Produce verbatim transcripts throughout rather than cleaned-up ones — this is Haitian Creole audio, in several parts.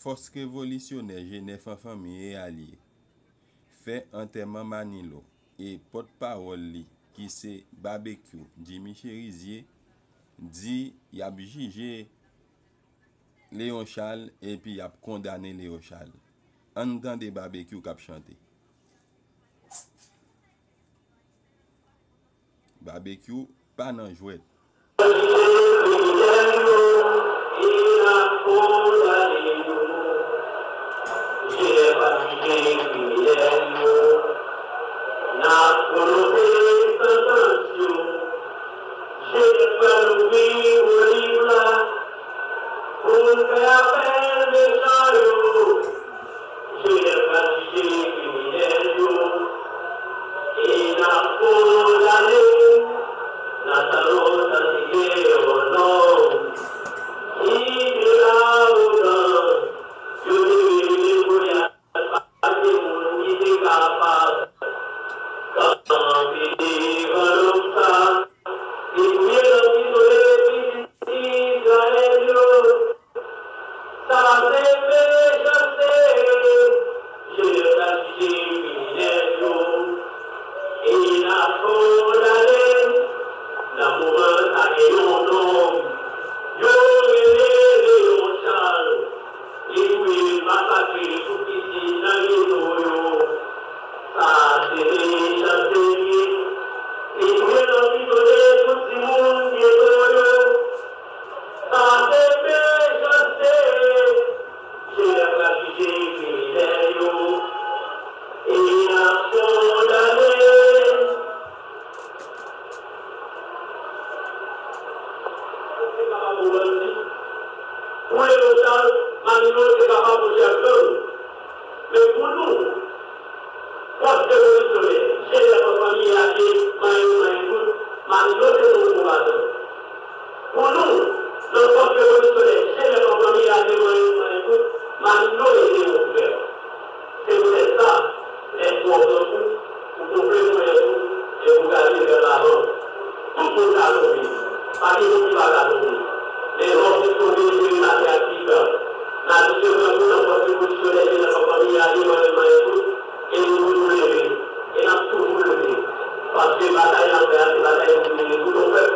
fòs revolisyonè G nèf an fanmi e alye fè antèman Manilo e pòtpawòl li ki se Babekyou Jimmy Chérizier di y ap jije Léon Charles epi y ap kondane Léon Charles. Ann tande Babekyou k ap chante. Babekyou pa nan jwèt. Pou l fè apèl mechan yo, Jenèf pral jije kriminèl yo, e n ap kondane Nathan Lotantike, yon nonm ki te awogan, yo te rele Golyat. Pa gen moun ki te kapab kanpe devan nonm sa. Li touye nan prizon de pitit Izrayèl yo. Sa se mechanste. Jenèf pral jije kriminèl yo. E n ap kondane. Nan moman sa gen yon nonm yo rele Léon Charles. Li touye, masakre tout pitit nan geto yo. Sa se mechanste li ye. Li touye nan prizon de tout timoun geto yo. Sa se mechanste. Jenèf pral jije kriminèl yo. E n ap kondane. Pou Léon Charles, Manilo te kapab yon chèf gang. Men pou nou, fòs revolisyonè, Jenèf an fanmi e alye, manyen manyen tout, Manilo se yon konbatan. Pou nou, nan fòs revolisyonè, Jenèf an fanmi e alye, manyen manyen tout, Manilo se yon frè. Se poutèt sa, lè twò gran kou, ou gonfle ponyèt ou, epi ou gade vè lavan. Tout moun ka tonbe. Pa gen moun ki pa ka tonbe. Men lè w fin tonbe, se rete atè ak pita. N a di se gran kou nan fòs revolisyonè, se nan fanmi a ye, manyen manyen tout, e nou toujou leve. E n ap toujou leve. Paske batay n ap fè a, se batay pou nou rezoud yon pèp.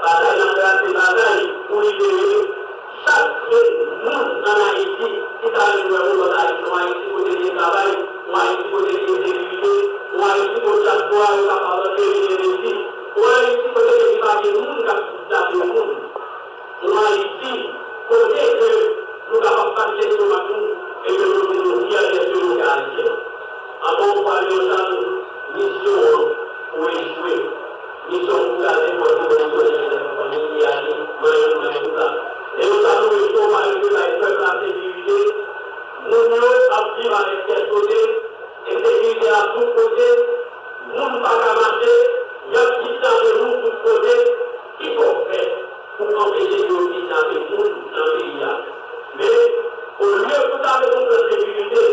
Batay n ap fè a, se batay pou libere chak grenn moun ann Ayiti ki ta renmen wè yon lòt Ayiti, yon Ayiti kote gen travay, yon Ayiti kote gen ensekirite, yon Ayiti kote dyaspora yo kapab antre vin envesti, yon Ayiti kote ke pa gen moun k ap kidnape moun, yon Ayiti kote ke nou kapab bat lestomak nou e ke nou di nou fyè dèske nou se Ayisyen. Ankò yon fwa, Leon Charles, misyon an ou echwe. Misyon pou kraze fòs revolisyonè Jenèf an fanmi e alye, manyen manyen tout la. Leon Charles, ou echwe, ou pa rive bay pèp la sekirite. Moun yo ap viv avèk tèt sote, ensekirite a tout kote, moun pa ka mache, y ap kidnape moun tout kote. Kisa w fè pou anpeche yo kidnape moun nan peyi a? Men, olye pou ta met yon plan sekirite,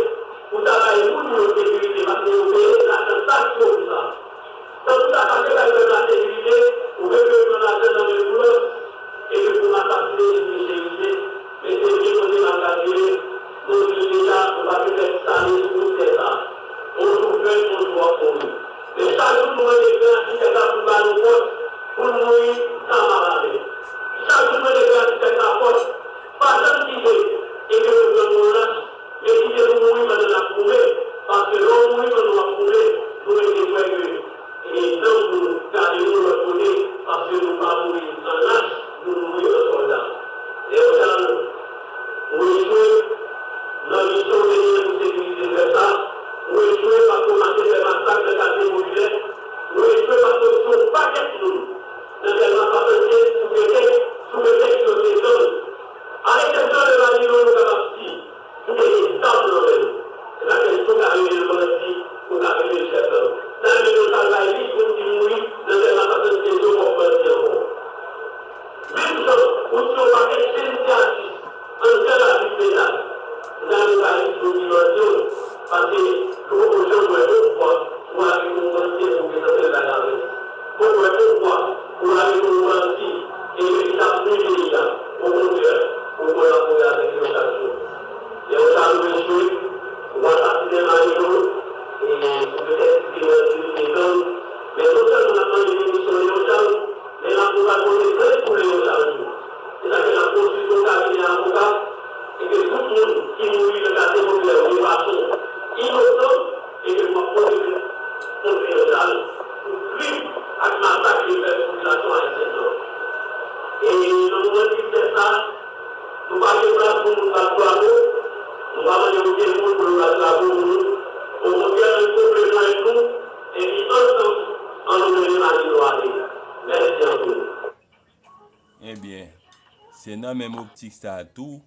pou ta bay moun yo sekirite, paske yo peye lajan taks yo pou sa. Tankou ta chache bay pèp la sekirite, ou vle ke yo pran lajan nan men Boulos, epi pou asasinen Jimmy Chérizier. Men se byen kote m ap kalkile, nou di l deja, ou pa gen fè sale sou tout tè sa. On jou fèt, on jou w ap mouri. Men chak jou nou mande gran achitèk la pou l ba nou fòs, pou n mouri san pa pale. Chak jou nou mande gran achitèk la fòs, pa janm kite, epi nou pran nou lach, men kite nou mouri pandan n ap goumen, paske lè w mouri pandan w ap goumen, nou mete kwè ke e nanm nou gade nou lòt kote, paske nou pa mouri an lach, nou mouri an sòlda. Leon Charles, ou echwe nan misyon w te genyen pou sekirize pèp la, ou echwe paske w mache fè masak nan katye popilè, ou echwe paske w touye yon pakèt moun nan Dèlma swasannkenz sou pretèks, sou pretèks yo se gang. A eksepsyon de Manilo, nou kapab di, Ou te gen zam nan men w. Se pa sèl tou ka rele l bandi, ou ka rele l chèf gang. Sa vle di sa bay lis moun ki mouri nan Dèlma swasannkenz yo kòm bandi ankò. Menm jan ou di yon pakèt jenn ti atis anndan lavil Pètaz, ou ta vle bay lis moun ki bandi yo, paske nou poko janm wè yon fwa ou arete yon bandi epi ou gen tante l bay lavèti. Poko wè yon fwa ou arete yon bandi epi ki t ap nui peyi a. Okontrè, ou kolabore avèk yo chak jou. Lè w Tout moun ki mouri nan katye popilè yo de fason inosan e ke nou ap pote plent kont Fidel Charles pou krim ak masak ke l fè sou popilasyon ayisyèn nan. E nan moman tristès sa, nou pa gen plas pou moun bat bravo, nou pa mande okenn moun pou yo bat bravo pou nou. Okontrè, nou konpleman èk nou, epi ansanm, ann nou mennen mari nou ale. Mèsi anpil. Ebyen, se nan menm optik sa tou,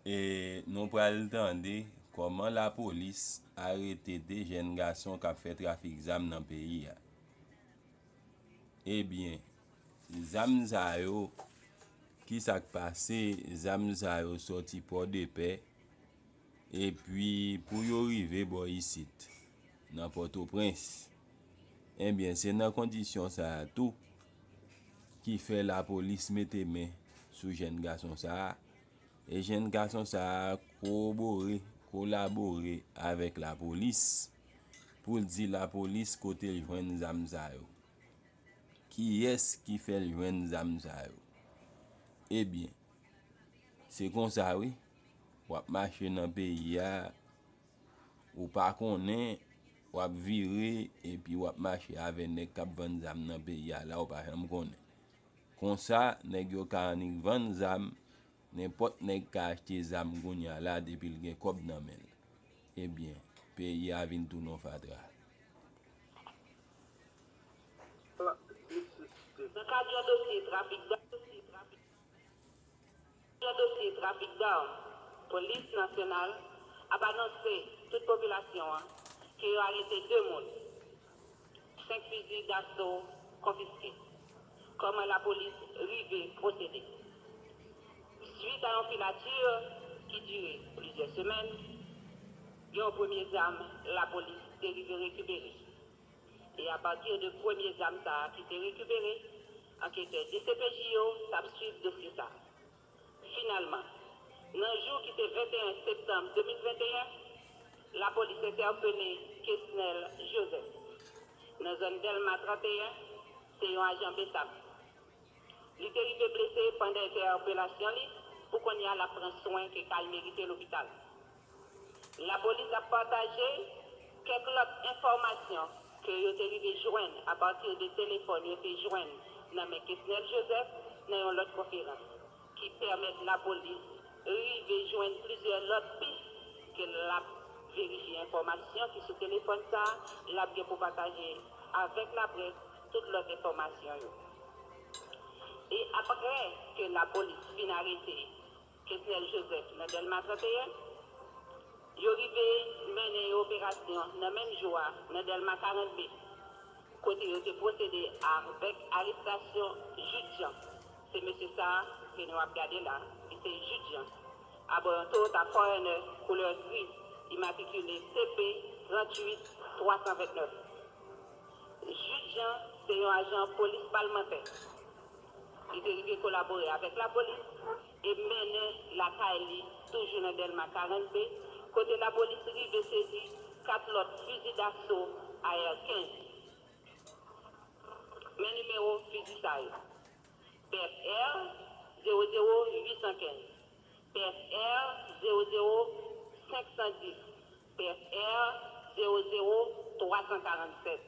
e nou pral tande kòman lapolis arete de jèn gason k ap fè trafik zam nan peyi a. Ebyen, zam sa yo, ki sa k pase, zam sa yo sòti Pòdepè, epi pou yo rive bò isit, nan Pòtoprens. Ebyen, se nan kondisyon sa a tou ki fè lapolis mete men sou jèn gason sa a, e jèn gason sa a kowobore, kolabore avèk lapolis pou l di lapolis kote l jwenn zam sa yo. Kiyès ki fè l jwenn zam sa yo? Ebyen, se konsa wi, w ap mache nan peyi a, ou pa konnen, w ap vire epi w ap mache avè nèg k ap vann zam nan peyi a la ou pa janm konnen. Konsa, nèg yo ka annik vann zam, nenpòt nèg ka achte zam kounye a la depi l gen kòb nan men l. Ebyen, peyi a vin tounen yon fatra. Nan kad yon dosye trafik dam, yon dosye trafik dam, Polis Nasyonal ap anonse tout popilasyon an ke yo arete de moun, senk fizi daso konfiske. Kòman lapolis rive pwosede? Swit a yon filatè ki dire plizyè semèn, gen yon premye zam lapolis te rive rekipere. E apati de premye zam sa a ki te rekipere, anketè D C P J yo t ap swiv dosye sa a. Finalman, nan jou ki te venteyen septanm de mil venteyen, lapolis entèpele Kesnel Joseph, nan zòn Dèlma tranteyen, se yon ajan BSAP. Li te rive blese pandan entèpelasyon li, pou kounye a l ap pran swen ke ka l merite lopital. Lapolis ap pataje kèk lòt enfòmasyon ke yo te rive jwenn apati de telefòn yo te jwenn nan men Kesnel Joseph nan yon lòt konferans, ki pèmèt lapolis rive jwenn plizyè lòt pis ke l ap verifye enfòmasyon ki sou telefòn sa a, l ap gen pou pataje avèk laprès tout lòt enfòmasyon yo. E apre ke lapolis fin arete Kesnel Joseph nan Dèlma tranteyen, yo rive mennen yon operasyon nan menm jou a nan Dèlma karant B, kote yo te pwosede avèk arestasyon Jude Jean. Se mesye sa a ke nou ap gade la, li se Jude Jean, abò yon Toyota Forerunner koulè gri, imatrikile T P tranntuit twa san ventnèf. Jude Jean se yon ajan polis palmantè. Li te rive kolabore avèk lapolis e mennen lakay li, toujou nan Dèlma karant B, kote lapolis rive sezi kat lòt fizi daso A R kenz. Men nimewo fizi sa yo: P F R zewo zewo uit san kenz, P F R zewo zewo senk san dis, P F R zewo zewo twa san karant sèt,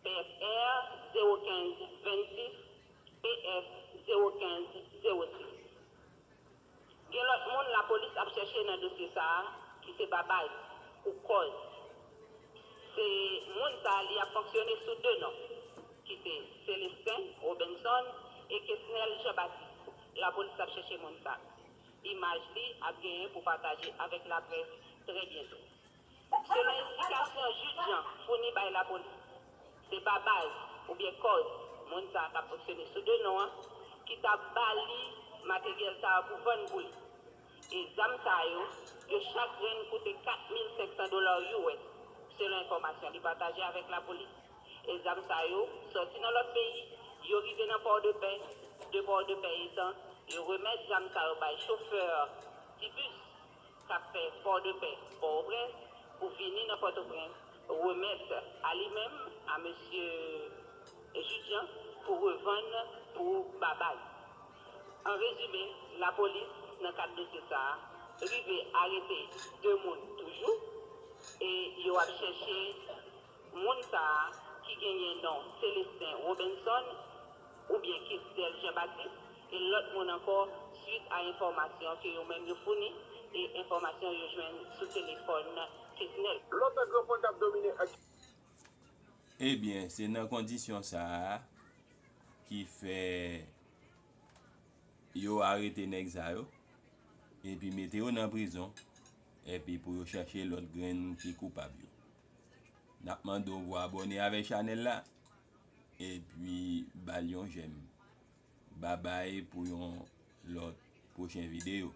P F R zewo kenz vennsis, P F zewo kenz zewo sis. Gen lòt moun lapolis ap chèche nan dosye sa a, ki se Babaz ou Kòz. Se moun sa a, li ap fonksyone sou de non, ki se Célestin Robenson e Kesnel Jean Baptiste. Lapolis ap chèche moun sa a. Imaj li ap genyen pou pataje avèk laprès trè byento. Selon esplikasyon Jude Jean founi bay lapolis, se Babaz oubyen Kòz, moun sa a k ap fonksyone sou de non an, ki t ap ba li materyèl sa a pou vann pou li. E zam sa yo, yo chak grenn koute kat mil senk san dola U S, selon enfòmasyon li pataje avèk lapolis. E zam sa yo sòti nan lòt peyi, yo rive nan Pòdepè, de Pòdepè etan, yo remèt zam sa yo bay chofè ti bis k ap fè Pòdepè, Pòtoprens, pou vini nan Pòtoprens, remèt a li menm, a mesye Jude Jean, pou revann pou Babaz. An rezime, lapolis, nan kad dosye sa a, rive arete de moun toujou, e yo ap chèche moun sa a ki genyen non Célestin Robinson oubyen Kesnel Jean Baptiste, e lòt moun ankò, swit a enfòmasyon ke yo menm yo founi e enfòmasyon yo jwenn sou telefòn Kesnel. Lòt gran pwen k ap domine ak Ebyen, se nan kondisyon sa a ki fè yo arete nèg sa yo, epi mete yo nan prizon, epi pou yo chèche lòt grenn ki koupab yo. N ap mande w pou abòne avèk chanèl la, epi ba l yon jèm. Babay pou yon lòt pwochen videyo.